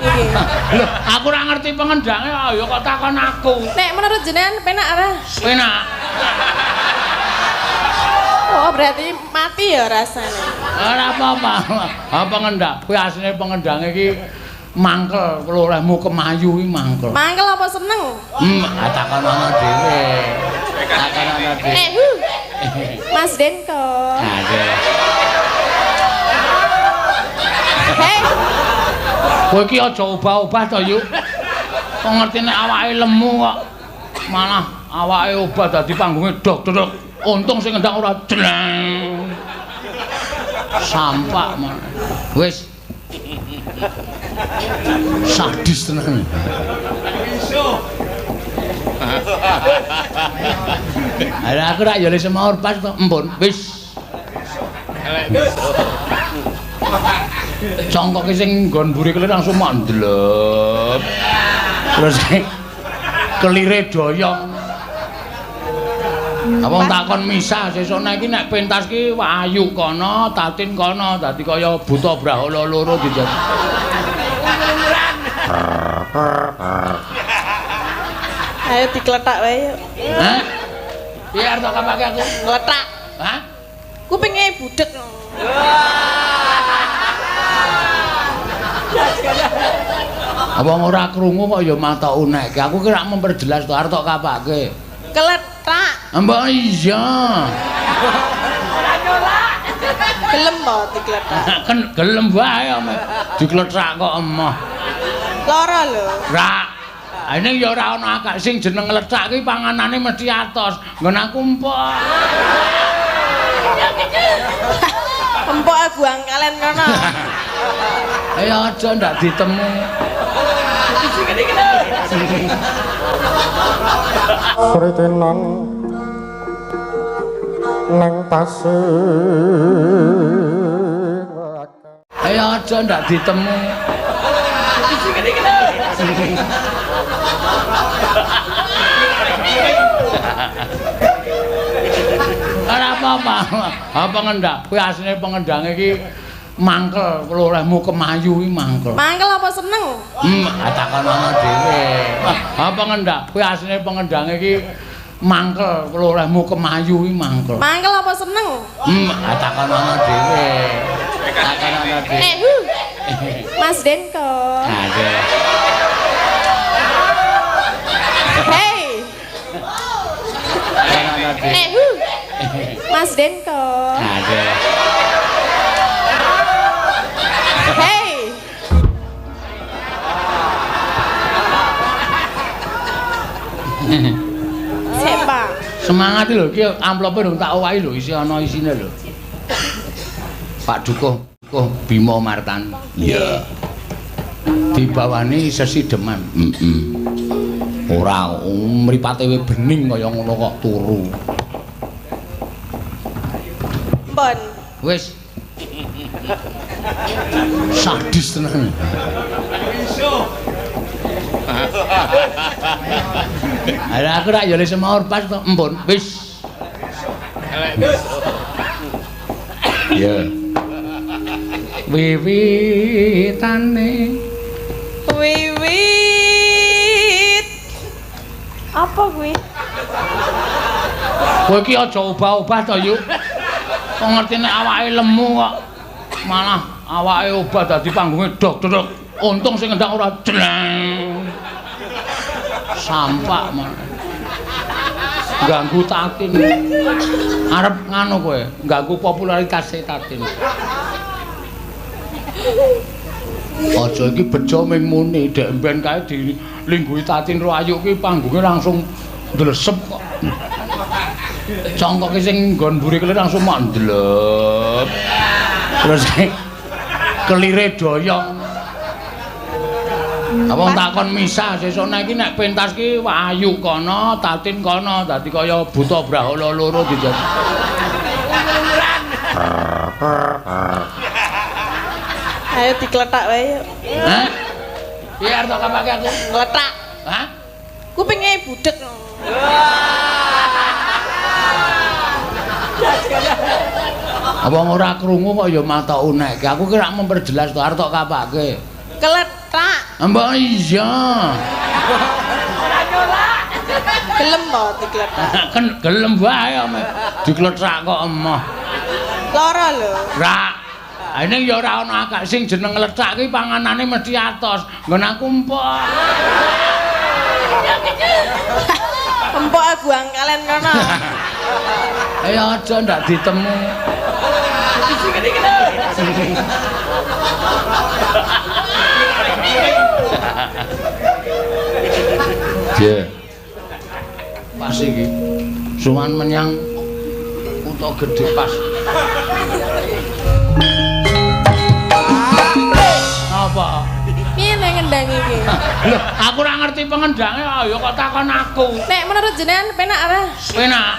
Iki. Lho, aku ora ngerti pengendange ya kok takon aku. Nek menurut jenengan penak ora? Penak. Oh, berarti mati ya rasane. Ora apa-apa. Ha pengendak, kuwi asline pengendange iki mangkel olehmu kemayu iki mangkel. Mangkel apa seneng? Takon ana dhewe. Takon ana dhewe. Mas Denko. Aduh. Hei, Kowe iki aja obah-obah to, Yuk. Kok ngerti nek awake lemu kok malah awake obah dadi panggunge dok-dok. Untung sing ngendang ora jleng. Sampak malah. Wis. Sadis tenan. Lah aku rak ya le semaur pas to. Empun, wis. Congkoke sing nggon mburi kelir langsung mandlep. Terus kelire doyong. Wong takon misah sesuk nek iki nek pentas ki Ayu kono, Tatin kono, dadi kaya buta brahala loro dijat. Ayo dikletak wae yuk. Hah? Piye arep tok kapake aku? Ngletak. Hah? Kupinge budek. Wong ora krungu kok ya mata unekke. Aku ki rak memperjelas to arep tok kapake. Kletak. Mbok iya. Gelem to dikletak. Kan gelem wae ome. Dikletak kok emoh. Lara lho. Rak. Ha ning ya ora ana akak sing jeneng ngletak ki panganane mesti atos. Nggon aku empuk. Empuk buang kalen kono. Ayo aja ndak ditemu. Kritenan nang pasir. Ayo aja ndak ditemu. Ora apa-apa. Ha pengendak, kuwi asline pengendange iki mangkel olehmu kemayu iki mangkel. Mangkel apa seneng? Takon ana dhewe. Ha pengendak, kuwi asline pengendange iki mangkel olehmu kemayu iki mangkel. Mangkel apa seneng? Takon ana dhewe. Takon ana dhewe. Mas Denko. Aduh. Hei. Takon ana dhewe. Mas Denko. Aduh. Hei. Sepa. Semangat lho iki amplope durung tak owahi lho isi ana isine lho. Pak Dukuh, Dukuh Bima Martan. Iya. Dibawani sesideman. Heeh. Ora mripate we bening kaya ngono kok turu. Pon. Wis. Sadis tenan. Lah aku rak ya le semaur pas to. Empun, wis. Ya. Wiwitane wiwit. Apa kuwi? Kowe iki aja obah-obah to, Yuk. Kok ngerti nek awake lemu kok malah awake obah dadi panggunge dok-dok. Untung sing ngendang ora jleng. Sampak malah. Ganggu Tatin. Arep nganu kowe, ganggu popularitas Tatin. Aja iki bejo ming muni, dek mben kae dilingguhi Tatin ro Ayu ki panggunge langsung ndlesep kok. Congkoke sing nggon mburi kelir langsung mandlep. Terus kelire doyong. Wong takon misah sesuk nek iki nek pentas ki Ayu kono, Tatin kono, dadi kaya buta brahala loro dijat. Ayo dikletak wae yuk. Hah? Piye arep tok kapake aku? Ngletak. Hah? Kupinge budek. Wong ora krungu kok ya mata unekke. Aku ki rak memperjelas to arep tok kapake. Kletak. Dikletak. Mbok iya. Ora nyolak. Gelem to dikletak. Kan gelem wae ame. Dikletak kok emoh. Lara lho. Ra. Ning ya ora ana akak sing jeneng ngletak ki panganane mesti atos. Nggon aku empok. Empok aku angkalen kono. Ayo aja ndak ditemu. Je. Pas iki. Suwan menyang kutha gedhe pas. Apa? Piye nek ngendang iki? Lho, aku ora ngerti pengendange ya kok takon aku. Nek menurut jenengan penak ora? Penak.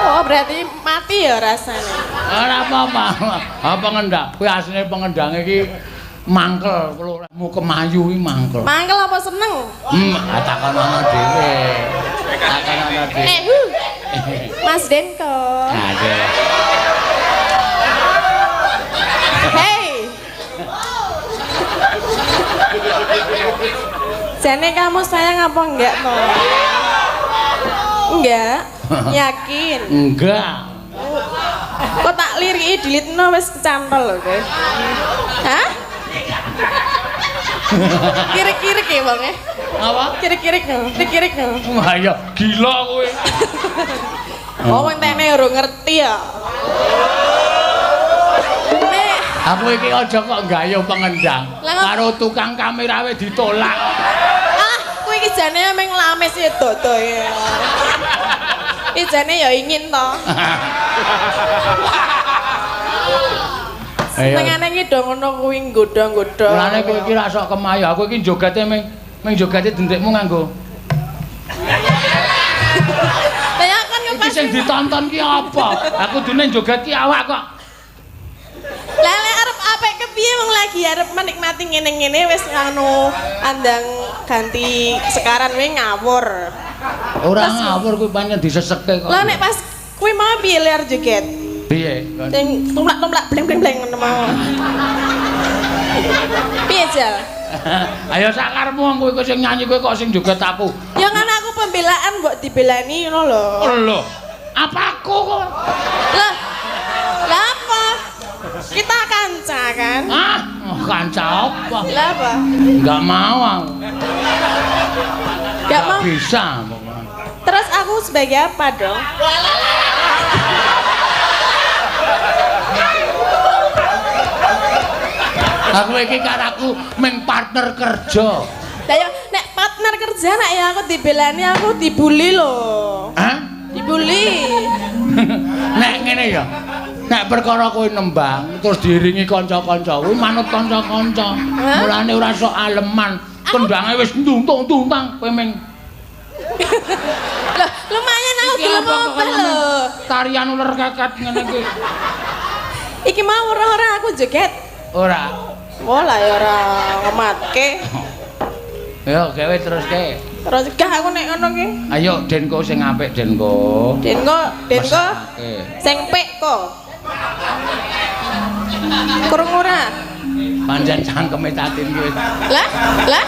Oh, berarti mati ya rasane. Ora apa-apa. Ha pengendang, kuwi asline pengendange iki mangkel, mu kemayu iki mangkel. Mangkel apa seneng? Takon ana dhewe. Takon ana dhewe. Mas Denko. Aduh. Hey. Jane kamu sayang apa enggak toh? Enggak. Yakin? Enggak. Kok tak liriki dilitno wis kecantol lho kowe. Hah? Kirik-kirik ya wong e. Apa? Kirik-kirik no. Kirik-kirik no. Wah ya gila kowe. Oh wong tene ora ngerti ya. Nek aku iki aja kok gayuh pengendang. Karo tukang kamera we ditolak. Ah, kowe iki jane meng lames ya dodo ya. Iki jane ya ingin to. Senengane iki do ngono kuwi nggodha-nggodha. Mulane kowe iki ra sok kemayu. Aku iki jogete meng jogete dendekmu nganggo. Lah ya kan iki sing ditonton ki apa? Aku dene joget ki awak kok. Lah lek arep apik kepiye wong lagi arep menikmati ngene-ngene wis anu andang ganti sekaran we ngawur. Ora ngawur kuwi pancen diseseke kok. Lah nek pas kuwi mau piye ler joget? Piye? Sing tumlak-tumlak bleng-bleng-bleng ngono mau. Piye jal? Ayo sakarepmu wong kowe sing nyanyi kowe kok sing joget aku. Ya kan aku pembelaan mbok dibelani ngono lho. Lho, apa aku kok? Lah. Lah apa? Kita kanca kan? Ah, kanca apa? Lah apa? Enggak mau aku. Enggak mau. Bisa pokoknya. Terus aku sebagai apa dong? Aku iki karo aku meng partner kerja. Lah ya nek partner kerja nek ya aku dibelani aku dibully lho. Hah? Dibully. Nek ngene ya. Nek perkara kowe nembang terus diiringi kanca-kanca kuwi manut kanca-kanca. Mulane ora sok aleman. Kendange wis ntuntung-tuntang kowe meng. Loh, lumayan aku gelem obah lho. Tarian uler keket ngene iki. Iki mau ora-ora aku joget. Ora. Wah lah ya ora ngematke. Yo gawe teruske. Terus gah aku nek ngono ki. Ayo Denko sing apik Denko. Denko, Denko. Sing pik kok. Kurang ora? Pancen cangkeme Tatin ki wis. Lah, lah.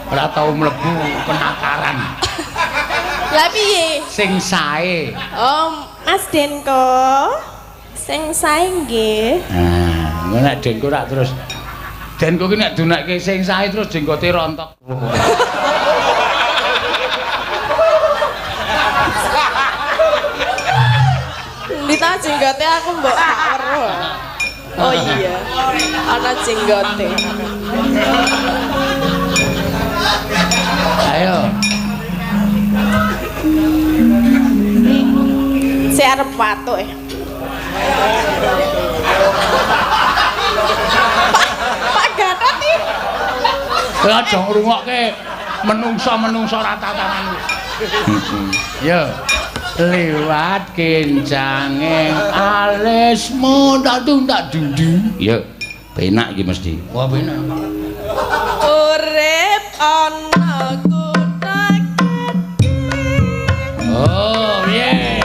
Ora tau mlebu penakaran. Lah piye? Sing sae. Oh, Mas Denko. Sing sae nggih. Nah, ngono nek Denko rak terus Denko ki nek dunekke sing sae terus jenggote rontok. Ndi ta jenggote aku mbok gak weruh. Oh iya. Ana jenggote. Ayo. Sik arep watuk. Pak Gatot iki. Kowe aja ngrungokke menungsa-menungsa rata-ratanan. Yo. Liwat kincange alismu tak tuntak dundu. Yo. Penak iki mesti. Wah, penak. Urip ana kutha gedhe. Oh, yeah.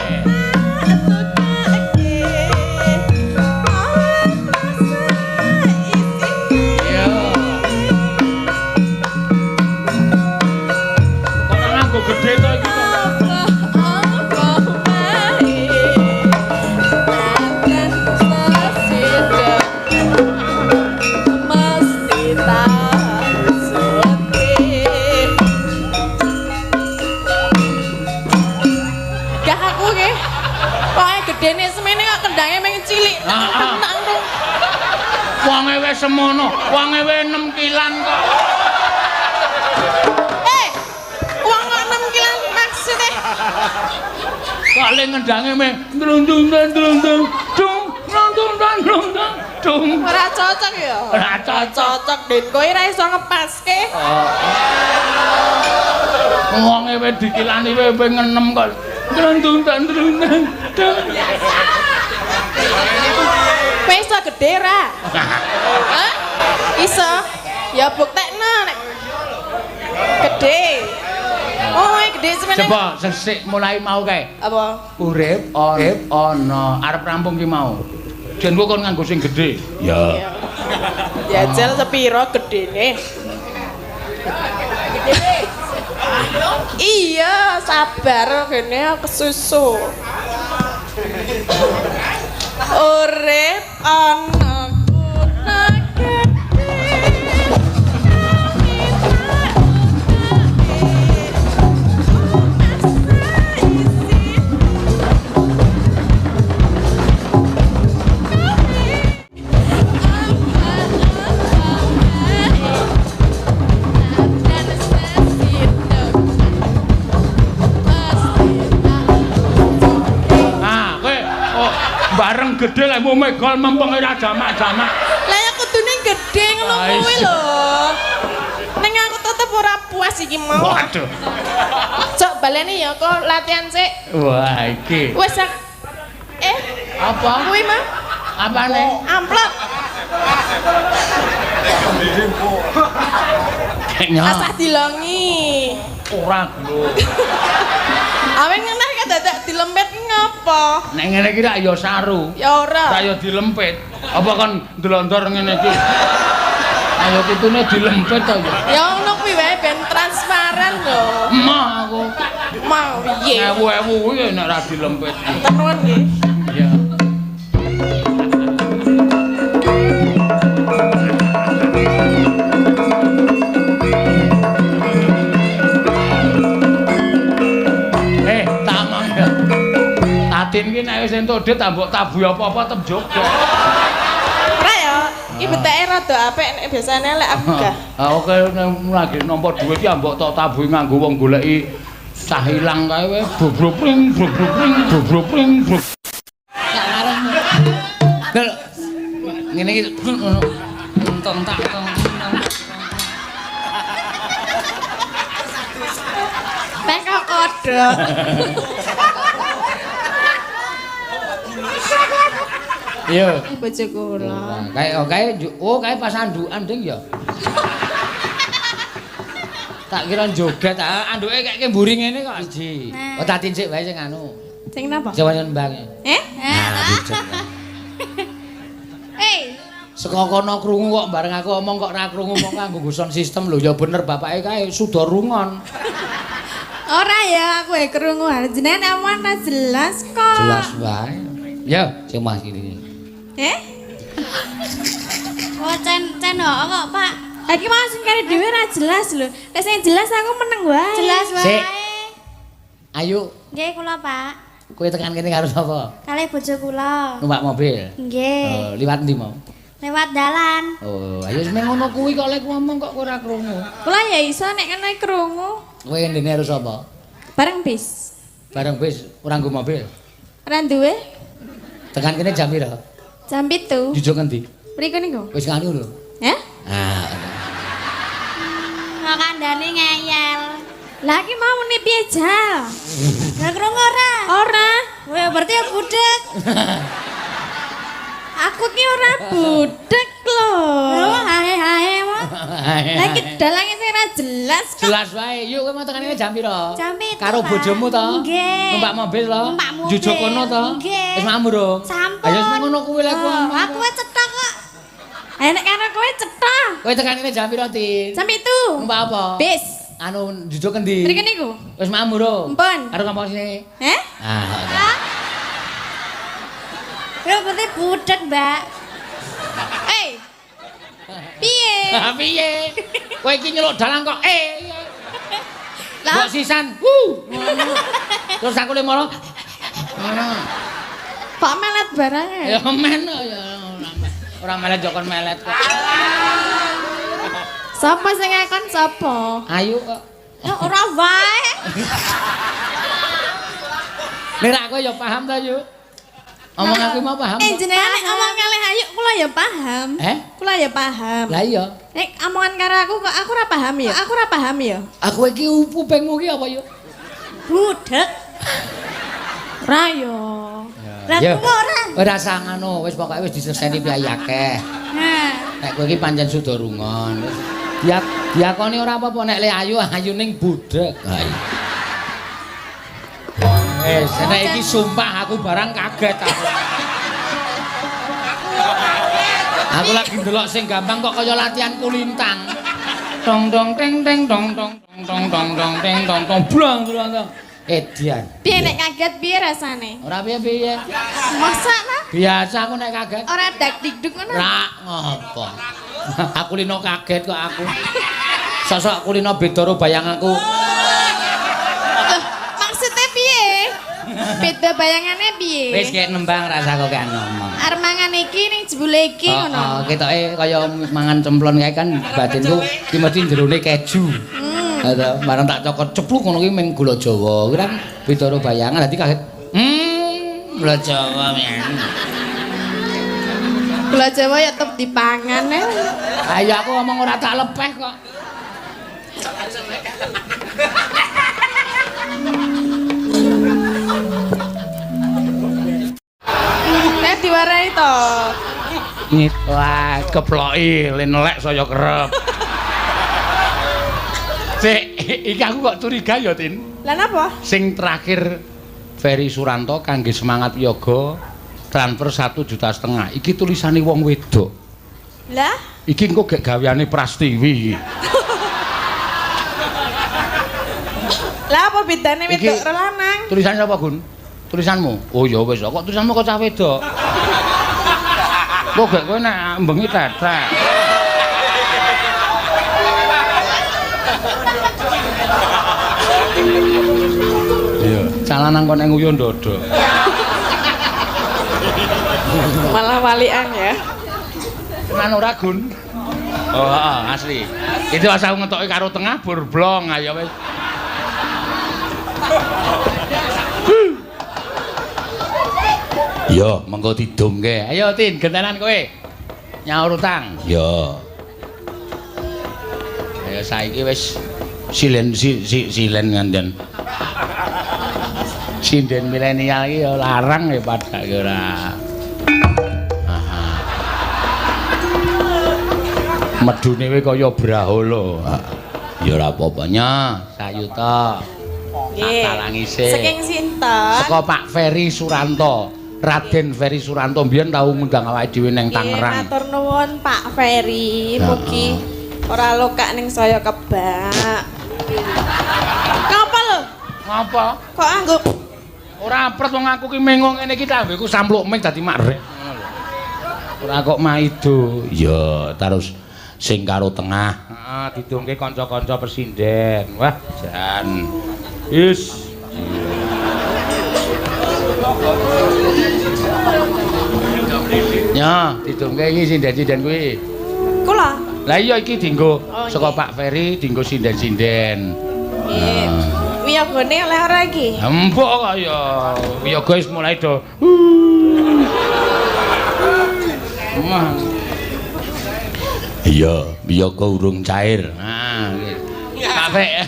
Wonge wis semono, wonge wis 6 kilan kok. Eh, wong kok 6 kilan maksudnya? Kok le ngendange me ndrundung ndrundung dung ndrundung ndrundung dung. Ora cocok ya. Ora cocok. Cocok Den, kowe ora iso ngepaske. Wonge wis dikilani wis ngenem kok. Ndrundung ndrundung dung. Kowe iso gedhe ra? Hah? Iso. Ya buktekno nek gedhe. Oh, gedhe semene. Coba sesik mulai mau kae. Apa? Urip ana arep rampung ki mau. Jen kok kon nganggo sing gedhe. Ya. Jajal sepiro gedene? Iya, sabar kene aku kesusu. Urip ana kutha gedhe. Ah, kowe oh, bareng gedhe lek mu megol mempeng ora jamak-jamak. Lah ya kudune gedhe ngono kuwi lho. Ning aku tetep ora puas iki mau. Waduh. Cok baleni ya kok latihan sik. Wah, iki. Wis Apa? Kuwi mah Apane? Amplop. Kayaknya Asah dilongi. ora lho. Awen ngeneh kan dadak dilempit ngopo? Nek ngene iki rak ya saru. Ya ora. Rak ya dilempit. Apa kon ndelondor ngene iki? Ayo kutune dilempit to ya. Ya ngono kuwi wae ben transparan lho. Emoh aku. Mau piye? Ewu-ewu kuwi nek ora dilempit. Tenan nggih. Iya. Tak omong ya. Tatin ki nek wis entuk dhit mbok tabuhi apa-apa tetep joget. Ora ya, iki beteke rada apik nek biasane lek aku gak. Ah oke lagi nampa dhuwit ki mbok tok tabuhi nganggo wong goleki cah ilang kae wae brobropring brobropring brobropring bro. Lho ngene iki ngono. Entong tak tong. Teko kodhok. Iya. Bojo kula. Kae oh kae oh kae pas andukan ding ya. Tak kira joget, anduke kayak mburi ngene kok siji. Oh tatin sik wae sing anu. Sing napa? Sing nembang. Eh? Nah, Eh. Saka kono krungu kok bareng aku omong kok ora krungu mong nganggo sound system lho ya bener bapake kae suda rungon. Ora ya aku e krungu jenengan aman ra jelas kok. Jelas wae. Ya, sing mas iki. Eh? Oh, cen kok, Pak. Lagi mau sing kare dhewe ra jelas lho. Nek sing jelas aku meneng wae. Jelas wae. Sik. Ayo. Nggih kula, Pak. Kowe tekan kene karo sapa? Kalih bojo kula. Numpak mobil. Nggih. Oh, liwat ndi mau? Lewat dalan. Oh, ayo wis ngono kuwi kok lek ngomong kok ora krungu. Kula ya iso nek kene krungu. Kowe ndene karo sapa? Bareng bis. Bareng bis ora nggo mobil. Ora duwe. Tekan kene jam pira? Jam 7. Jujuk ngendi? Mriku niku. Wis nganu lho. Heh? Ah. Kok kandhane ngeyel. Lah iki mau muni piye jal? Gak krungu ora? Ora. Wah, berarti ya budek. Aku ki ora budek lho. Lho, hae-hae wae. Lah iki dalange sing ora jelas kok. Jelas wae. Yuk kowe mau tekan kene jam pira? Jam 7. Karo bojomu to? Nggih. Numpak mobil to? Numpak mobil. Jujuk kono to? Nggih. Wis mambu dong. Sampun. Ayo wis ngono kuwi lek kowe. Aku wae cetha kok. Ayo nek karo kowe cetha. Kowe tekan kene jam pira, Tin? Jam 7. Numpak apa? Bis. Anu jujuk endi? Mriki niku. Wis mambu dong. Mpun. Karo ngomong sini. Heh? Ah. Lho berarti budek, Mbak. Eh. Piye? Piye? Kowe iki nyeluk dalang kok eh. Lah Mbok sisan. Wuh. Terus aku le moro. Ngono. Kok melet barang Ya men ya. Ora melet yo kon melet kok. Sapa sing ngakon sapa? Ayu kok. Ya ora wae. Nek aku ya paham ta, Yu? Omong aku mau paham. Jenengan nek omong kalih Ayu kula ya paham. Eh? Kula ya paham. Lah iya. Nek omongan karo aku kok aku ora paham ya? Aku ora paham ya. Aku iki kupingmu iki apa, Yu? Budek. Ora yo. Lah kuwi ora. Ora usah ngono, wis pokoke wis diseseni piyayi akeh. Nah, Nek kowe iki pancen suda rungon. Diakoni ora apa-apa nek le ayu ayuning budhek. Ha iya. Wis, nek iki sumpah aku barang kaget aku. Aku lagi ndelok sing gampang kok kaya latihan kulintang. Dong dong teng teng dong dong dong dong dong teng dong dong blang blang dong. Edian. Piye nek kaget piye rasane? Ora piye-piye. Masa ta? Biasa aku nek kaget. Ora dak dikduk ngono. Rak ngopo. Aku lino kaget kok aku. Sosok aku lino beda karo bayang aku. Loh, maksudnya piye? Beda bayangane piye? Wis kek nembang rasa kok gak ngomong. Arep mangan iki ning jebule iki ngono. Heeh, ketoke kaya mangan cemplon kae kan batinku ki mesti jerone keju. Heeh, bareng tak cokot cepluk ngono ki meng gula Jawa. Kuwi kan beda karo bayangan dadi kaget. Gula Jawa men. Gula Jawa ya tetep dipangan ya. Ayo aku ngomong ora tak lepeh kok. Nek diwarai to. Wah, keploki lenelek saya kerep. Sik, iki aku kok curiga ya, Tin. Lah napa? Sing terakhir Ferry Suranto kangge semangat yoga transfer 1,5 juta. Iki tulisane wong wedok. Lah, Iki engko gek gaweane Prastiwi iki. lah apa bedane wedok karo lanang? Tulisannya apa, Gun? Tulisanmu? Oh ya wis, kok tulisanmu kok cah wedok. Kok gek kowe nek bengi tetek. Iya, cah lanang kok nek nguyuh ndodok. Malah walian ya. Tenan ora, Gun? Oh, heeh, asli. Itu asal ngetoki karo tengah burblong ayo wis. Yo, mengko didumke. Ayo Tin, gentenan kowe. Nyaur utang. Yo. Ayo saiki wis silen silen nganten. Sinden milenial iki ya larang ya padake ora. Aha. Medune kowe kaya brahala. Ya ora apa-apa nya, sayuta. Nggih. Tak talangi sik. Saking sinten? Saka Pak Ferry Suranto. Raden Ferry Suranto mbiyen tau ngundang awake dhewe nang Tangerang. Matur nuwun Pak Ferry, mugi ora lokak ning saya kebak. Ngapa lho? Ngapa? Kok anggo Ora apret wong aku ki mengo ngene iki tambeku sampluk ming dadi makrek ngono lho. Ora kok maido. Ya, terus sing karo tengah. Heeh, didungke kanca-kanca presiden. Wah, jan. Is. Ya, didungke iki sinden-sinden kuwi. Kula? Lah iya iki dienggo Oh, saka nggih. Pak Ferry dienggo sinden-sinden. Nggih. Wiyogone oleh ora iki? Empuk kok ya. Wiyaga wis mulai do. Iya, wiyaga urung cair. Nah, Pak Fer.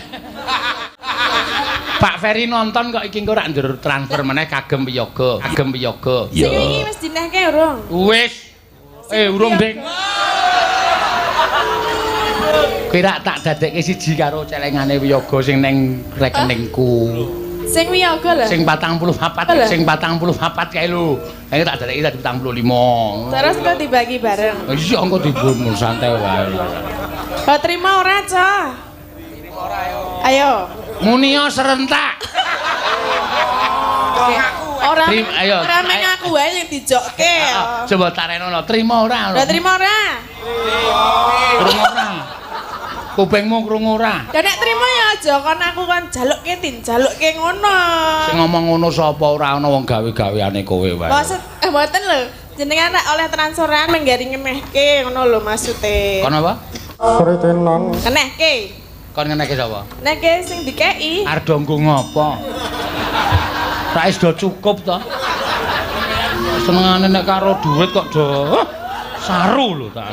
Pak Ferry nonton kok iki engko rak ndur transfer meneh kagem wiyaga. Kagem wiyaga. Sing wingi wis dinehke urung? Wis. Urung, Ding. Kira tak dadekke siji karo celengane wiyaga sing neng rekeningku. Sing wiyaga lho. Sing 44, Lho. sing 44 kae lho. Kae tak dadekke dadi 45. Terus kok dibagi bareng. Iya engko dibunuh santai wae. Kok terima ora, Cah? Ayo. Munio serentak. Ora Ayo. ora meng aku wae yang dijokke. Coba tarenono, trimo ora? Lah terima ora? Krungu ora? Kupingmu krungu ora? Lah nek trimo ya aja kon aku kon jalukke tin, jalukke ngono. Sing ngomong ngono sapa ora ana wong gawe-gaweane kowe wae. Maksud mboten lho. Jenengan rak oleh transferan menggari ngenehke ngono lho maksude. Kon apa? Sritinan. Ngenehke. Kon ngenehke sapa? Ngenehke sing dikeki. Arep do nggo ngopo? Rak wis do cukup to. Senengane nek karo dhuwit kok do saru lho tak.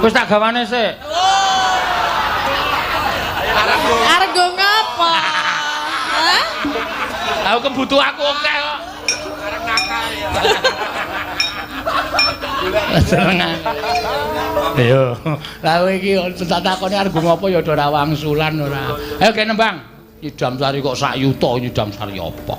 Wis tak gawane sik. Arep nggo ngopo? Hah? Aku kebutuh aku akeh kok. Arep nakal ya. Senengan. Ayo. Lah kowe iki tak takoni arep ngopo ya ora wangsulan ora. Ayo kene nembang. Nyidam sari kok sak yuta, nyidam sari apa?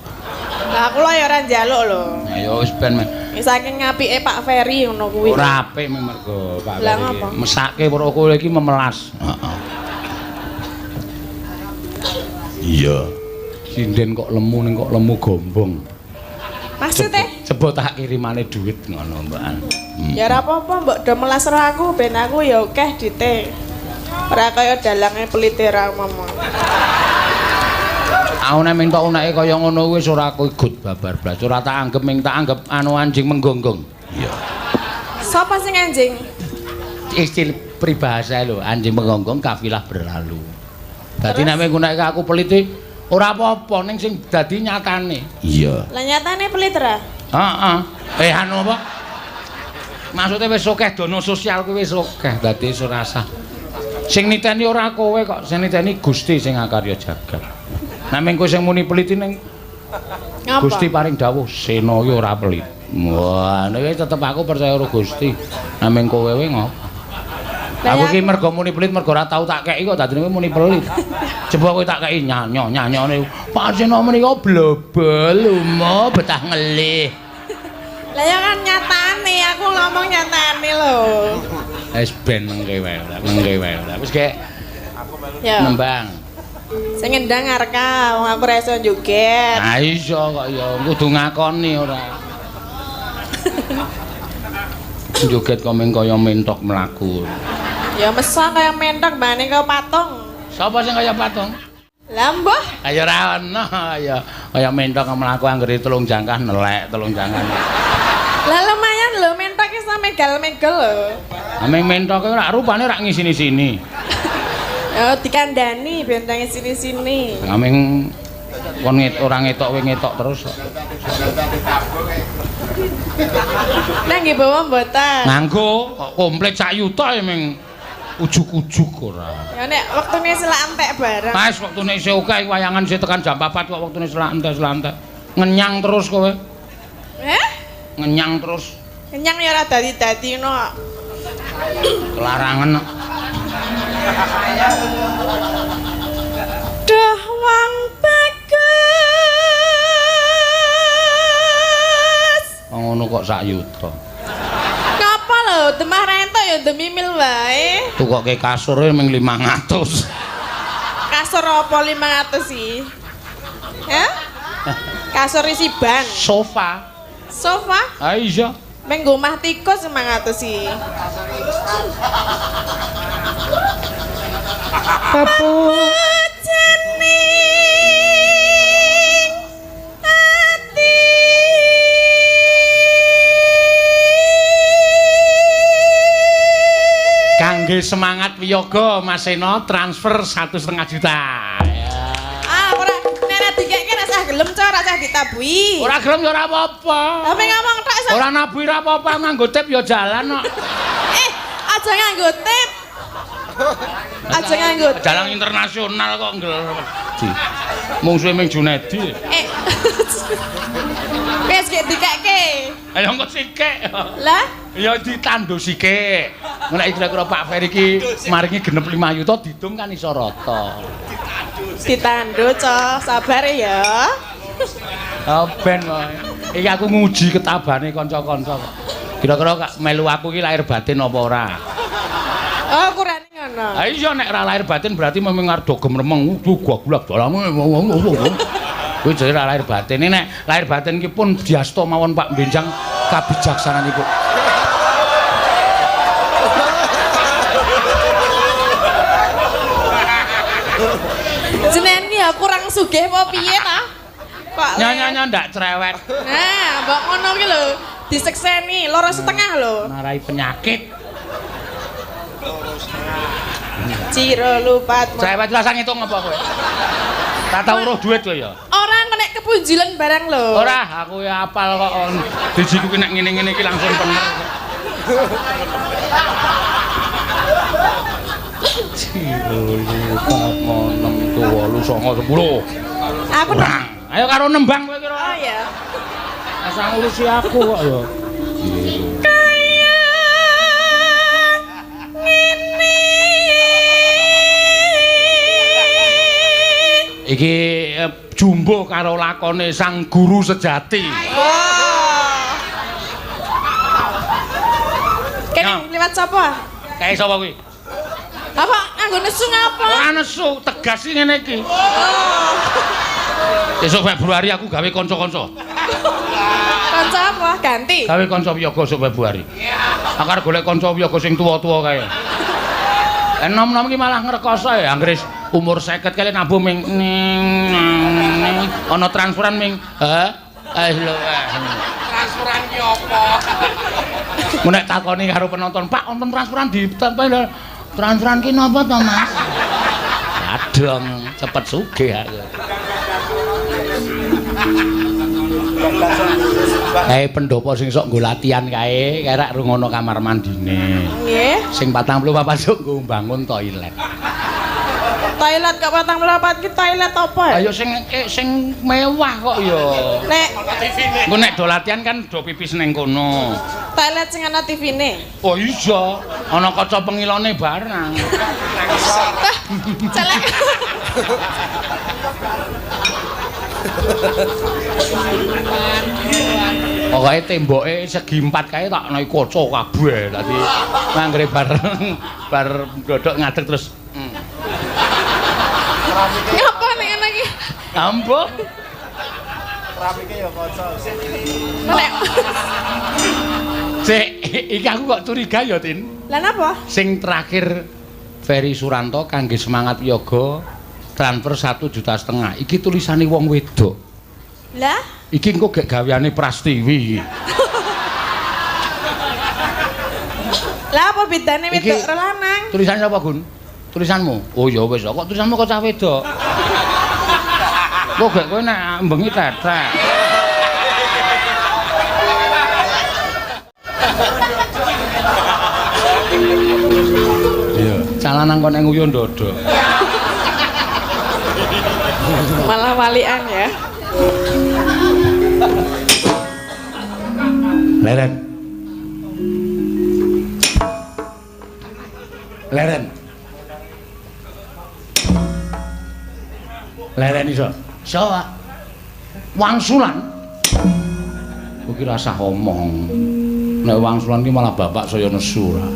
Lah aku lho ya ora njaluk lho. Ayo wis ben men. Saking apike Pak Ferry ngono kuwi. Ora apik mergo Pak Ferry. Mesake weruh kowe iki memelas. Heeh. Iya. Sinden kok lemu ning kok lemu gombong. Maksude? Coba tak kirimane duit ngono, Mbakan. Ya ora apa-apa, mbok do melas roh aku ben aku ya akeh dite. Ora kaya dalange pelite ra momong. Aku nek minta uneke kaya ngono wis ora kugut babar blas. Ora tak anggep ming tak anggep anu anjing menggonggong. Iya. Sapa sing anjing? Istilah peribahasa lho, anjing menggonggong kafilah berlalu. Dadi nek mung uneke aku pelite ora apa-apa ning sing dadi nyatane. Iya. Lah nyatane pelit ra? Heeh. Anu apa? Maksudnya wis akeh dana sosial kuwi wis akeh, dadi wis ora sah. Sing niteni ora kowe kok, sing niteni Gusti sing akarya jagat. Nek mung kowe sing muni pelit ning Gusti paring dawuh Sena iki ora pelit. Wah, nek tetep aku percaya karo Gusti. Nek mung kowe wae ngopo? Aku iki mergo muni pelit mergo ora tau tak keki kok dadine kowe muni pelit. Coba kowe tak keki nyanyo-nyanyone. Pak Sena menika blobel lumo betah ngelih. Lah ya kan nyatane, aku ngomong nyatane lho. Wis ben mengke wae, mengke wae. Wis gek nembang. Sing ngendang Arka, wong aku ora iso joget. Ha iso kok ya, kudu ngakoni ora. Joget kok meng kaya mentok mlaku. Ya mesa kaya mentok mbane kaya patung. Sapa sing kaya patung? Lah mbah. Ya ora ono ya kaya mentok mlaku anggere telung jangkah nelek telung jangkah. Lah lumayan lho mentok iso megal-megel lho. Ameng mentok ora rupane ora ngisini-sini. Oh dikandani ben nang sini-sini. Ameng kon ora ngetok kowe ngetok terus kok. Lah nggih bawa mboten? Nganggo kok komplit sak yuta ya meng ujug-ujug ora. Ya nek wektune selak entek bareng. Wis wektune isih akeh wayangan isih tekan jam 4 kok wektune selak entek-selak entek. Ngenyang terus kowe. Eh? Ngenyang terus. Ngenyang ya ora dadi-dadi ngono. Kelarangan. Duh wong bagus. Ngono kok sak yuta. Ngapa lho, demah rentok ya demimil wae. Tukoke kasure ming 500. Kasur apa 500 sih? Hah? Kasur isi ban. Sofa. Sofa? Ha iya. Meng nggo omah tikus 500 sih. Papujening ati. Kangge semangat wiyoga Mas Seno transfer 1,5 juta. Ah, ora nek dikeke ra sah gelem co, ra sah ditabuhi. Ora gelem ya ora apa-apa. Lah meng ngomong tok iso. Ora nabuhi ora apa-apa, nganggo tip ya jalan kok. Aja nganggo tip. Aja nganggo tip. Dalang internasional kok ngger. Mungsuhe ming Junedi. Wis gek dikeke. Ayo engko sikik. Lah? Ya ditandu sikik. Nek kira-kira Pak Ferry iki maringi genep 5 yuta didung kan iso rata. Ditandu, co, sabar ya. Oh ben wae. Iki aku nguji ketabane kanca-kanca kok. Kira-kira melu aku iki lahir batin apa ora? Oh, kurane ngono. Ha iya nek ora lahir batin berarti memang arep do gemremeng gua gulak dalange. Kuwi jare ora lahir batin. Nek lahir batin ki pun diasta mawon Pak Benjang kabijaksananipun. Jenengan ki ya kurang sugih apa piye ta? Kok nyonya ndak cerewet. Nah, mbok ngono ki lho. Disekseni 2,5 lho. Marai penyakit. 2,5. Ciro lupat. Cewek rasa ngitung apa kowe? Tak tau weruh duit kowe ya. Ora nek kepunjulan barang lho. Ora, aku ya apal kok. Dijiku ki nek ngene-ngene iki langsung bener. Ciro lupat 6 7 8 9 10. Aku kurang. Ayo karo nembang kowe kira. Oh iya. Asa ngurusi aku kok ya. Kaya ngene. Iki jumbo karo lakone sang guru sejati. Wah. Kene liwat sapa? Kae sapa kuwi? Apa nganggo nesu ngapa? Ora nesu, tegas iki ngene iki. Oh. Esuk Februari aku gawe kanca-kanca. Kanca apa? Ganti. Gawe kanca wiyaga esuk Februari. Aku arep golek kanca wiyaga sing tuwa-tuwa kae. Enom-enom iki malah ngrekoso ya, anggere umur 50 kali nabuh ming ning ana transferan ming ha lho. Transferan ki apa? Mun nek takoni karo penonton, Pak, wonten transferan di transferan ki napa to, Mas? Adong, cepet sugih aku. Kae pendopo sing sok nggo latihan kae, kae rak rungono kamar mandine. Nggih. Sing 44 sok nggo mbangun toilet. Toilet kok 44 ki toilet apa ya? Ayo sing sing mewah kok ya. Nek engko nek do latihan kan do pipis ning kono. Toilet sing ana TV-ne. Oh iya, ana kaca pengilone barang. Celek. Pokoke temboke segi 4 kae tak ana kaca kabeh. Dadi anggere bareng bar ndodok ngadeg terus. Ngapa nek ngene iki? Ambo. Keramike ya kaca. Nek. Cek, iki aku kok curiga ya, Tin. Lah napa? Sing terakhir Ferry Suranto kangge semangat yoga transfer 1,5 juta. Iki tulisane wong wedok. Lah? Iki engko gek gaweane Prastiwi iki. Lah apa bedane wedok karo lanang? Tulisane sapa, Gun? Tulisanmu? Oh ya wis, kok tulisanmu kok cah wedok. Kok gek kowe nek bengi tetek. Iya, calanan kon nek nguyuh ndodok. Malah walian ya. Leren. Leren. Leren iso. Iso, Pak. Wangsulan. Kowe ki rasah omong. Nek wangsulan ki malah bapak saya nesu ora.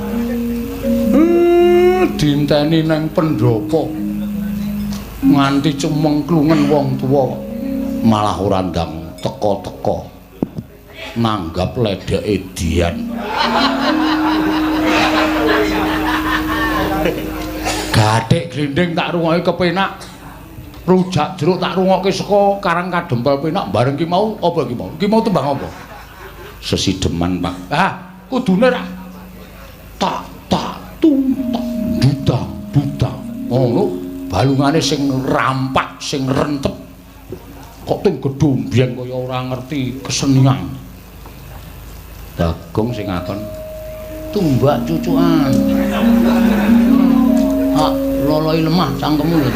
Dinteni nang pendopo. Nganti cemengklungen wong tuwa malah ora ndang teka-teka. Nanggap ledeke Dian. Gathik glinding tak rungokke kepenak. Rujak jeruk tak rungokke saka Karang Kadempel penak bareng ki mau apa ki mau? Ki mau tembang apa? Sesideman, Pak. Ah, kudune ra tak tak tung tak duda duda. Ngono balungane sing rampak, sing rentep. Kok ting gedhombyeng kaya ora ngerti kesenian. Bagong sing ngakon tumbak cucukan. Ah, loloi lemah cangkemmu lho.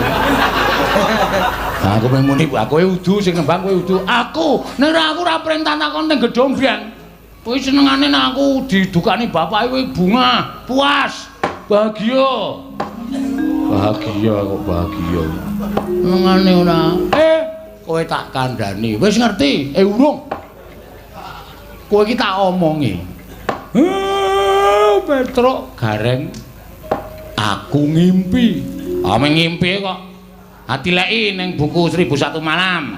Aku mung muni, kowe udu sing nembang kowe udu. Aku, nek aku ora perintah takon ning gedhombyeng. Kowe senengane nek aku didukani bapake kowe bunga, puas, bahagia. Bahagia kok bahagia. Senengane ora. Kowe tak kandhani. Wis ngerti? Urung. Kowe iki tak omongi. Petruk gareng aku ngimpi. Ah ngimpi kok. Atileki ning buku 1001 Malam.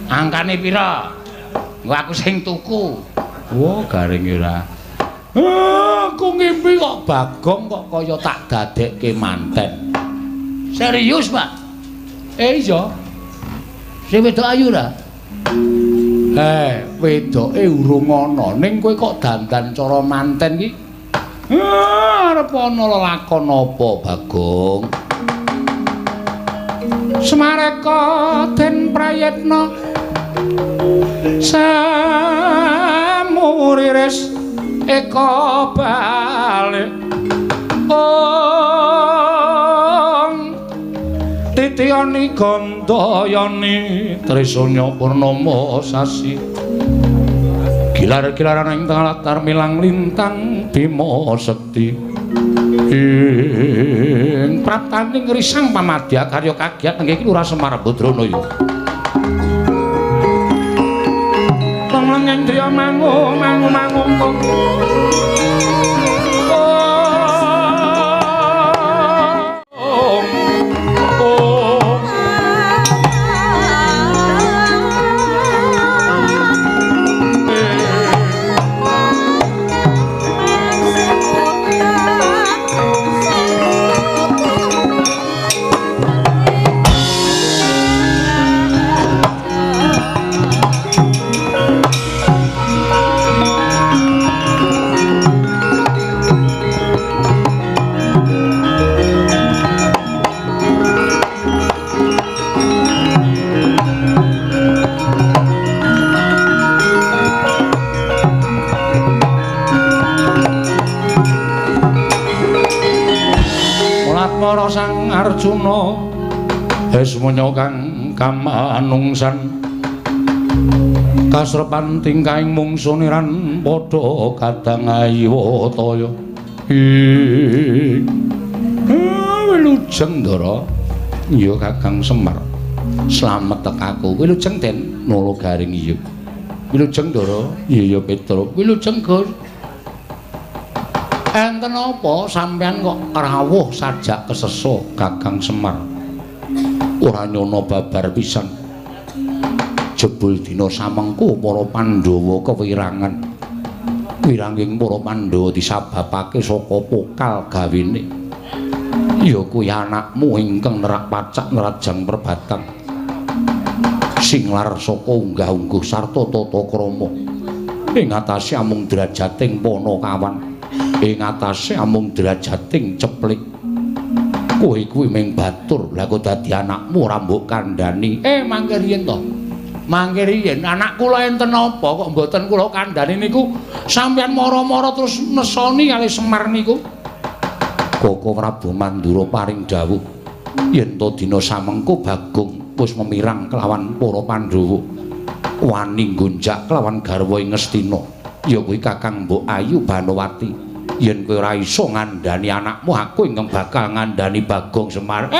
Angkane pira? Engko aku sing tuku. Wah, garing ora. Aku ngimpi kok Bagong kok kaya tak dadekke manten. Serius, Pak? Iya. Sing wedok ayu ra? Wedoke urung ana, ning kowe kok dandan cara manten iki? Arep ana lelakon apa, Bagong? Semareka den prayitna samuriris eka balik ong titiyani gandayani trisanya purnama sasi gilar-gilaran ing tengah latar milang lintang Bima Sekti ing praptaning risang pamadya karya kagiat nenggih Lurah Semar Badrana ya. Wong leng mangu mangu mangu Sang Arjuna esmunya kang kamanungsan kasrepan tingkahing mungsuniran padha kadang ayiwataya. Wilujeng Ndara. Iya Kakang Semar. Slamet tekaku. Wilujeng Den Nala Garing iya. Wilujeng Ndara. Iya ya Petruk. Wilujeng Gus. Enten apa sampean kok rawuh sajak kesesa Kakang Semar? Ora nyono babar pisan. Jebul dina samengko para Pandhawa kewirangan. Wiranging para Pandhawa disababake saka pokal gawene. Ya kuwi anakmu ingkang nerak pacak nerajang perbatang. Sing lar saka unggah-ungguh sarta tata krama. Ing atase amung drajating Panakawan. Ing atase amung drajating ceplik. Kowe kuwi ming batur, lha kok dadi anakmu ora mbok kandhani. Mangke riyen to. Mangke riyen anak kula enten apa kok mboten kula kandhani niku sampeyan mara-mara terus nesoni kali Semar niku. Koko Prabu Mandura paring dawuh yen to dina samengko Bagong wis memirang kelawan para Pandhawa. Wani nggonjak kelawan garwa ing Ngastina. Ya kuwi Kakang Mbok Ayu Banowati. Yen kowe ora iso ngandhani anakmu, aku ingkang bakal ngandhani Bagong Semar.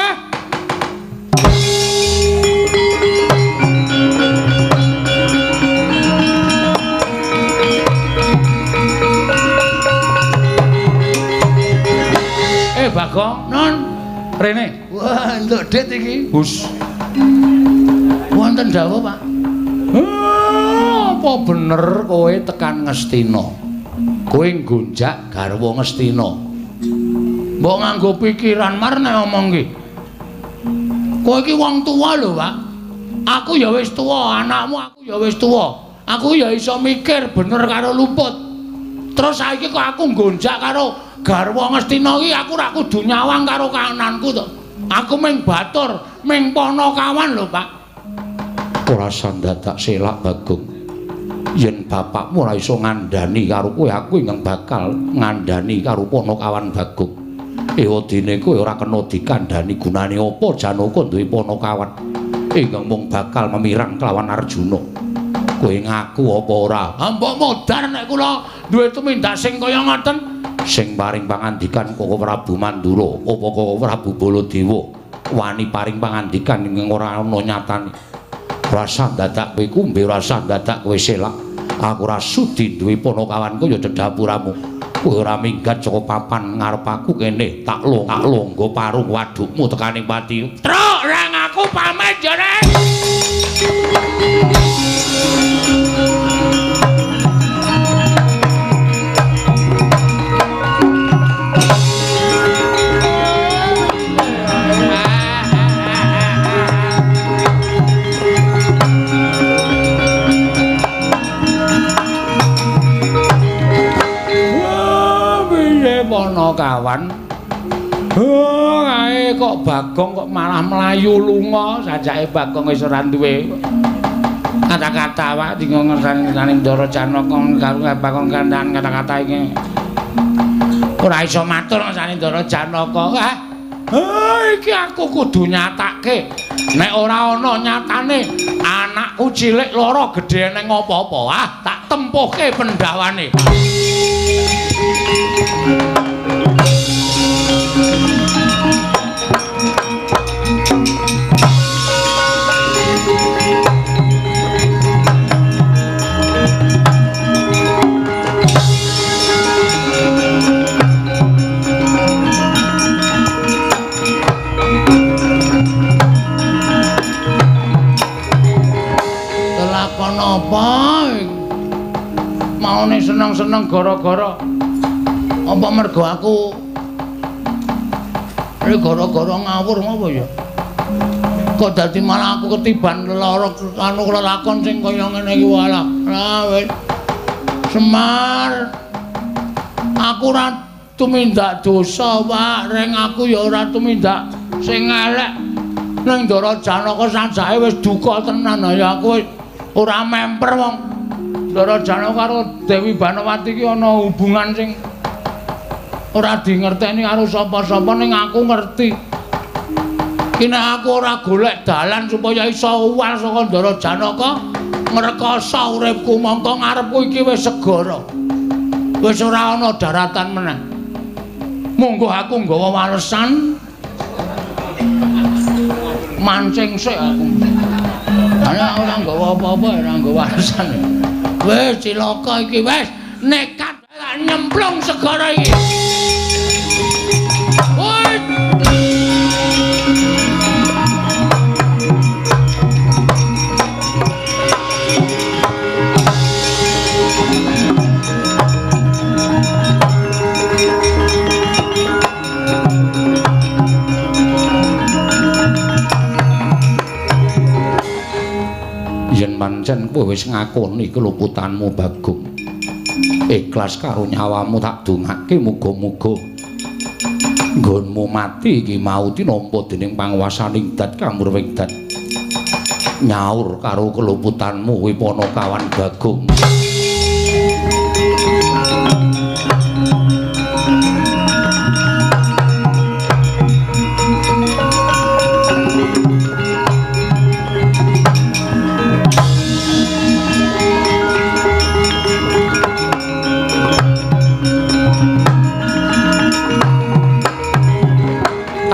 Bagong, non rene. Wah, entuk dit iki. Hus. Wonten dawuh, Pak. Apa bener kowe tekan Ngastina? Kowe nggonjak garwa Ngastina. Mbok nganggo pikiran mar nek omong ki. Kowe iki wong tuwa lho, Pak. Aku ya wis tuwa, anakmu aku ya wis tuwa. Aku ya iso mikir bener karo luput. Terus saiki kok aku nggonjak karo garwa Ngastina iki aku ora kudu nyawang karo kananku to. Aku ming batur, ming Panakawan lho, Pak. Ora sandadak selak Bagong. Yen bapakmu ora iso ngandhani karo kowe, aku ingkang bakal ngandhani karo Panakawan Bagong. Ewadene kowe ora kena dikandhani gunane apa Janaka duwe Panakawan ingkang mung bakal memirang kelawan Arjuna. Kowe ngaku apa ora? Mbok modar nek kula duwe tumindak sing kaya ngoten. Sing paring pangandikan Koko Prabu Mandura apa Koko Prabu Baladewa wani paring pangandikan ingkang ora ana nyatane. Rasa dadak kowe kumbe, rasa dadak kowe selak. Aku ora sudi duwe Panakawan kaya dedapuramu. Kowe ora minggat saka papan ngarep aku kene, tak longgo parung wadukmu tekaning pati. Truk rang aku pamit ya, Rek. Panakawan. Oh, kae kok Bagong kok malah mlayu lunga, sajake Bagong wis ora duwe kata-kata awak dinggo ngersani Ndara Janaka karo Bagong kandan kata-kata iki. Ora iso matur ngersani Ndara Janaka. Ah, iki aku kudu nyatake. Nek ora ana nyatane anakku cilik lara gedhe nang apa-apa, ah tak tempuhke pendhawane. Kelakon apa? Maune seneng-seneng gara-gara apa mergo aku iki gara-gara ngawur apa ya? Kok dadi malah aku ketiban lara anu lelakon sing kaya ngene iki walah. Lah wis. Semar. Aku ora tumindak dosa, Pak. Ring aku ya ora tumindak sing elek. Ning Ndara Janaka sajake wis duka tenan ya aku wis ora memper wong Ndara Janaka karo Dewi Banowati iki ana hubungan sing ora dingerteni karo sapa-sapa ning aku ngerti. Ki nek aku ora golek dalan supaya iso uwal saka Ndara Janaka ngrekoso uripku mongko ngarepku iki wis segara. Wis ora ana daratan meneh. Monggo aku nggawa walesan mancing sik aku. Ana ora nggawa apa-apa ora nggawa walesan. Wis cilaka iki wis nekat nyemplung segara iki. Woi. Yen pancen kowe wis ngakoni keluputanmu Bagong, ikhlas karo nyawamu tak dongake muga-muga nggonmu mati iki mau tinampa dening panguwasaning dat kamurwing dat nyaur karo keluputanmu kuwi Panakawan Bagong.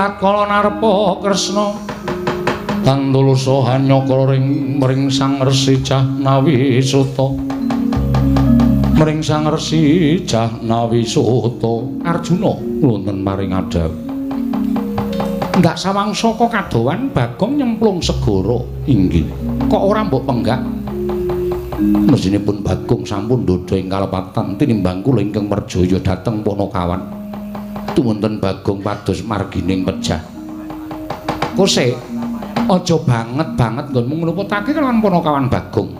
Tatkala narpa Kresna tandulusa hanyakra ring mring Sang Resi Jahnawi Suta. Mring Sang Resi Jahnawi Suta Arjuna wonten paring adhawuh. Ndak sawang saka kadowan Bagong nyemplung segara. Inggih. Kok ora mbok penggak? Mesinipun Bagong sampun ndhodha ing kalepatan tinimbang kula ingkang merjaya dhateng Panakawan. Tumunten Bagong pados margining pejah. Kose aja banget-banget nggonmu ngluputake kelawan Panakawan Bagong.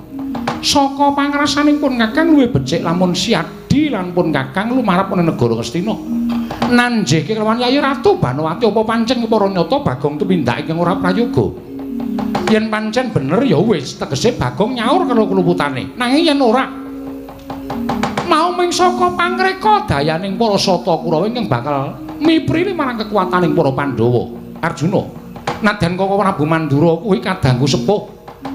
Saka pangrasanipun Kakang luwih becik lamun siadi lan pun Kakang lumarep ana negara Ngastina. Nanjihke kelawan Yayi Ratu Banowati apa pancen para nyata Bagong tumindak ingkang ora prayoga. Yen pancen bener ya wis tegese Bagong nyaur karo kluputane. Nanging yen ora mau ming saka pangreka dayaning para sata Kurawa ingkang bakal miprili marang kekuataning para Pandhawa. Arjuna, nadyan Koko Prabu Mandura kuwi kadangku sepuh.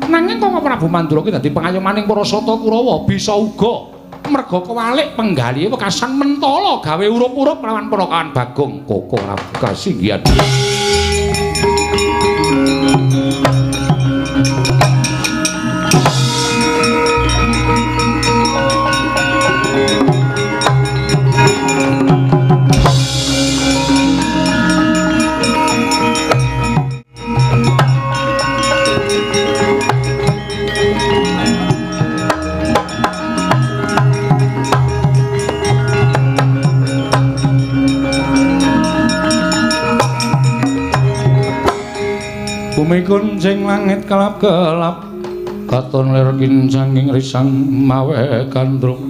Nanging Koko Prabu Mandura kuwi dadi pengayomaning para sata Kurawa bisa uga merga kewalik penggalihe wekasan mentala gawe urup-urup lawan Panakawan Bagong. Koko Prabu kasinggihan. Bumi kuncing langit kelap-kelap katon lir kincanging risang mawe gandrung.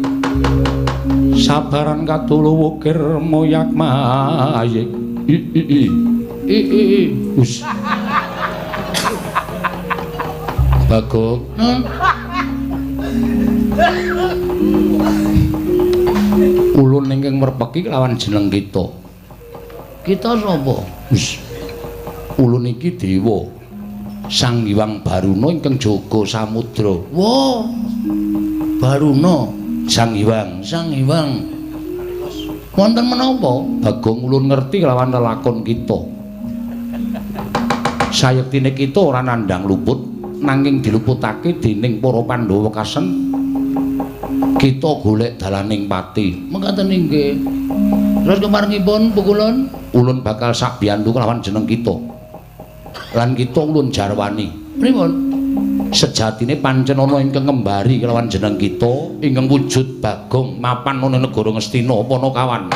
Sabaran katulu wukir moyak mayik. I i i i i i. Us. Bagong. Ulun ingkang merpeki kelawan jeneng kita. Kita sapa? Wis. Ulun iki dewa Sang Hyang Baruna ingkang jaga samudra. Wah. Baruna Sang Hyang, Sang Hyang. Wonten menapa? Bagong ulun ngerti kelawan lelakon kita. Sayektine kita ora nandhang luput, nanging diluputake dening para Pandhawa kasen. Kita golek dalaning pati. Mekaten inggih. Terus kemarengipun pukulun, ulun bakal sabiyantu kelawan jeneng kita. Lan kita ulun jarwani. Pripun? Sejatine pancen ana ingkang ngembari kelawan jeneng kita, ingkang wujud Bagong mapan ana negara Ngastina Panakawan.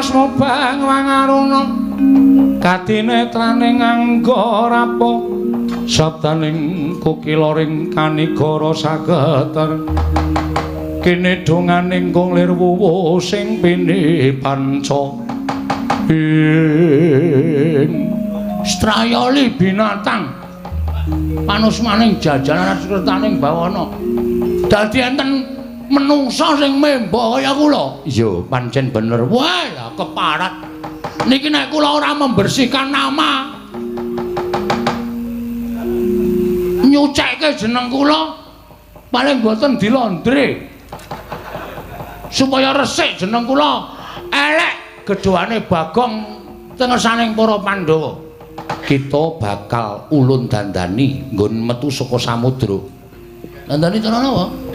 Mubang wangaruna kadinetraning angga rapa sabdaning kukilaring kanigara sageter kene donganing kung lir wuwu sing pini panca ing strayoli binatang panusmaning jajaran sertaning bawana dadi enten menungsa sing memba kaya kula. Iya, pancen bener. Wah, lah keparat. Niki nek kula ora membersihkan nama, nyucekke jeneng kula paling boten dilondre. Supaya resik jeneng kula, elek gedhoane Bagong tengesaning para Pandhawa. Kita bakal ulun dandani nggon metu saka samudra. Dandani cara napa?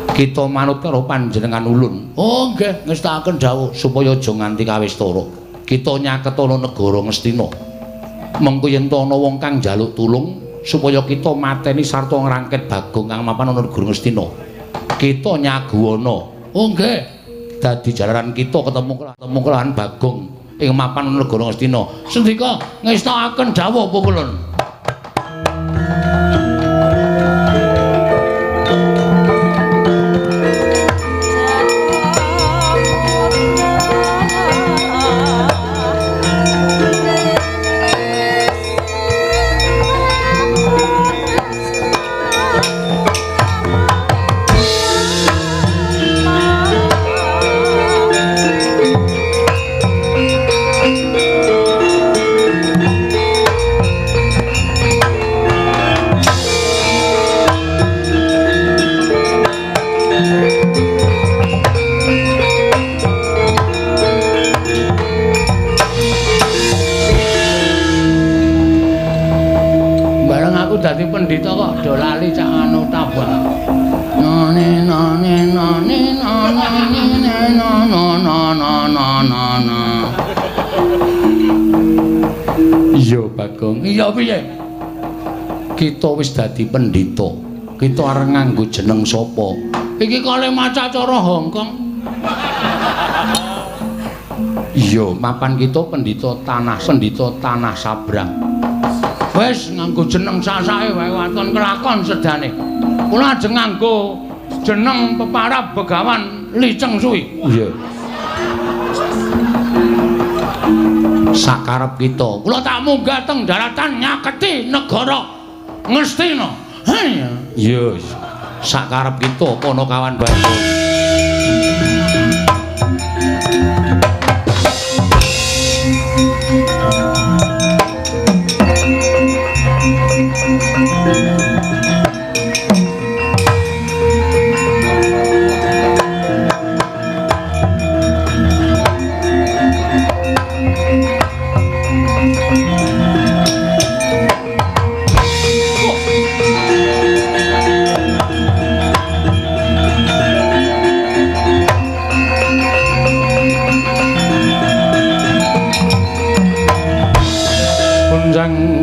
Kita manut karo panjenengan ulun. Oh nggih, ngestakaken dawuh supaya aja nganti kawistara. Kita nyaketana negara Ngastina. Mengko yen ana wong kang njaluk tulung supaya kita mateni sarta ngrangket Bagong kang mapan ana negara Ngastina. Kita nyaguwana. Oh nggih. Dadi jalaran kita ketemu kelawan Bagong ing mapan ana negara Ngastina. Sendika ngestakaken dawuh pukulun. Dadi pendhita kok do lali cak anu tabah. Nane nane nane nane nane nane nane. Iya Bagong. Iya piye? Kita wis dadi pendhita. Kita arep nganggo jeneng sapa? Iki kale maca cara Hongkong. Iya, mapan kita pendhita tanah sabrang. Wis nganggo jeneng sasake wae waton kelakon sedane. Kula ajeng nganggo jeneng peparab Begawan Li Cheng Sui. Iya. Sakarep kita. Kula tak munggah teng daratan nyaketi negara Ngastina. Iya. Sakarep kita Panakawan Bagong.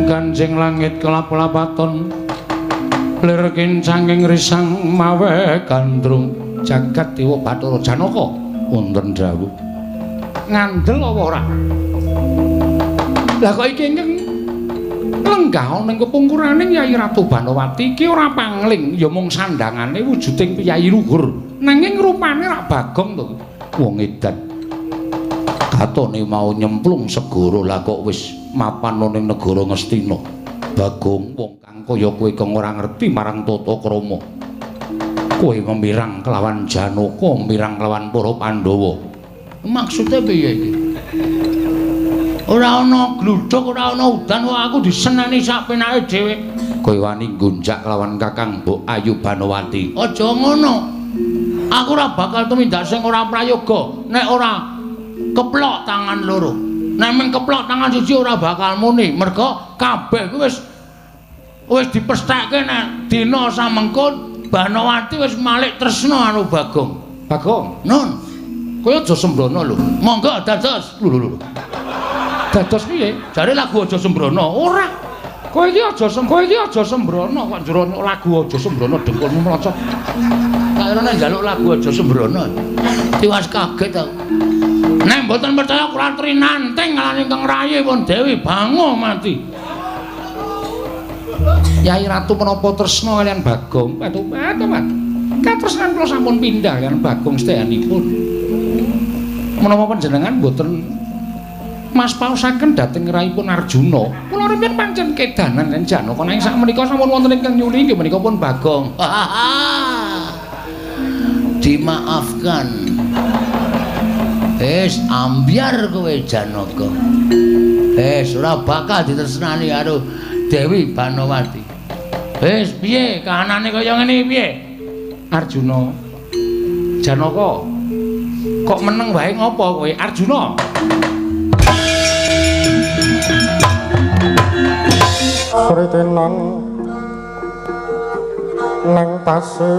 Kanjeng langit kelap-lapaton Lir kincanging risang mawe gandrung jagat dewa Bathara Janaka wonten dawuh. Ngandel apa ora? Lah kok iki ingkang lenggah ana ing kepungkurane Yai Ratu Banowati iki ora pangling, ya mung sandangane wujuding piyayi luhur. Nanging rupane rak Bagong to. Wong edan. Katone mau nyemplung segara lah kok wis mapan ana ning negara Ngastina. Bagong wong kang kaya kowe kang ora ngerti marang tata krama. Kowe memirang kelawan Janaka, mirang kelawan para Pandhawa. Maksude piye iki? Ora ana gludhuk, ora ana udan, kok aku diseneni sak penake dhewe. Kowe wani nggonjak kelawan Kakang Mbok Ayu Banowati. Aja ngono. Aku ora bakal tumindak sing ora prayoga nek ora keplok tangan loro. Nek mung keplok tangan siji ora bakal muni, merga kabeh kuwi wis dipestheke nek dina samengko Banowati wis malik tresna karo Bagong. Bagong, Nun, kowe aja sembrono lho. Monggo dados. Lho lho lho. Dados piye? Jare lagu aja sembrono. Ora. Kowe iki aja sembrono kok njero lagu aja sembrono dengkulmu mlocot. Kairane njaluk lagu aja sembrono. Tiwas kaget aku. Nek mboten percaya kula trinanting lan ingkang rayi pun Dewi Bango mati. Yai Ratu menapa tresna kaliyan Bagong? Patu patu. Katresnan kula sampun pindah kaliyan Bagong sedayanipun. Menapa panjenengan mboten mas paosaken dhateng raipun Arjuna? Kula rumiyin pancen kedanan lan Janaka nanging sakmenika sampun wonten ingkang nyuli inggih menika pun Bagong. Dimaafkan. Wis ambyar kowe Janaka. Wis ora bakal ditresnani karo Dewi Banowati. Wis piye kahanane kaya ngene piye? Arjuna. Janaka. Kok meneng wae ngopo kowe Arjuna? Kritenan nang pasir.